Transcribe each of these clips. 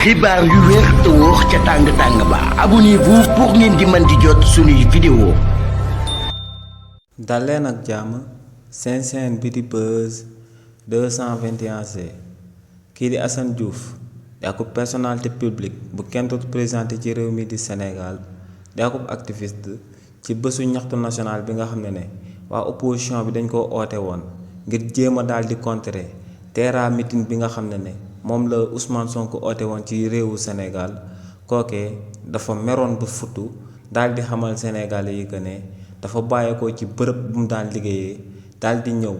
xibaar yu wér te wóor ca tàng ba abonnez-vous pour ngeen di mën di jot suñuy vidéo. dal leen ak jàmm seen chaîne bi di Buzz 221G kii di Assane Diouf di akub personnalité publique bu kenn dootu présenté ci réew mi di Sénégal di akub activiste ci bésu ñaxtu national bi nga xam ne waa opposition bi dañ koo oote woon ngir jéem a daal di contrer terra meeting bi nga xam ne moom la Ousmane Sonko oote woon ci réewu Sénégal kookee dafa meroon ba futtu daal di xamal Sénégalais yi que ne dafa bàyyeekoo ci bërëb bu mu daan liggéeyee daal di ñëw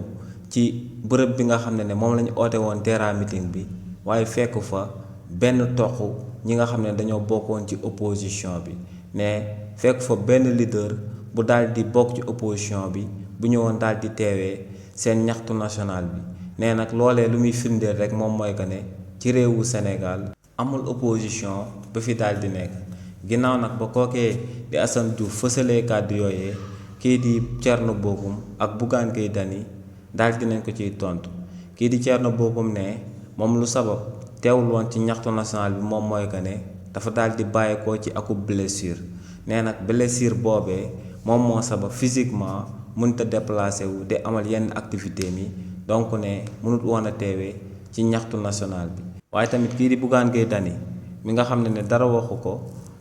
ci bërëb bi nga xam ne moom lañu oote woon terra meeting bi waaye fekk fa benn toq ñi nga xam ne dañoo bokkoon ci opposition bi ne fekk fa benn leader bu daal di bokk ci opposition bi bu ñëwoon daal di teewee seen ñaxtu national bi nee nag loolee lu muy firndeel rek moom mooy que ne ci réewu Sénégal amul opposition ba fi daal di nekk ginnaaw nag ba kookee di Assane Diouf fësalee kàddu yooyee kii di Thierno Bocoum ak Bougane Gueye Dany daal di nañ ko ciy tontu kii di Thierno Bocoum ne moom lu sabab teewul woon ci ñaxtu national bi moom mooy que ne dafa daal di bàyyeekoo ci akub blessure nee nag blessure boobee moom moo sabab physiquement mënut a déplacé wu di amal yenn activité mi donc ne mënut woon a teewee ci ñaxtu national bi waaye tamit kii di Bougane Gueye Dany mi nga xam ne dara waxu ko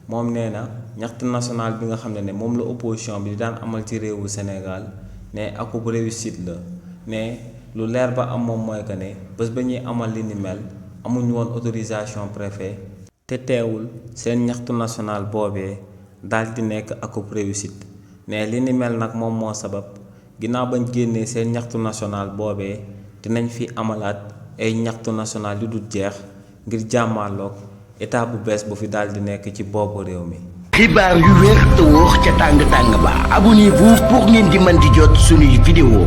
moom nee na ñaxtu national bi nga xam ne moom la opposition bi di daan amal ci réewu Sénégal ne akub réussite la ne lu leer ba am moom mooy que ne bés ba ñuy amal li ni mel amuñu woon autorisation préfet te teewul seen ñaxtu national boobee daal di nekk akub réussite ne li ni mel nag moom moo sabab ginnaaw bañ génnee seen ñaxtu national boobee dinañ fi amalaat ay ñaxtu national yu dul jeex ngir jàmmaarloog état bu bees bu fi daal di nekk ci boppu réew mi. xibaar yu wér te wóor ca tàng ba abonnez-vous pour ngeen di mën di jot suñuy vidéo.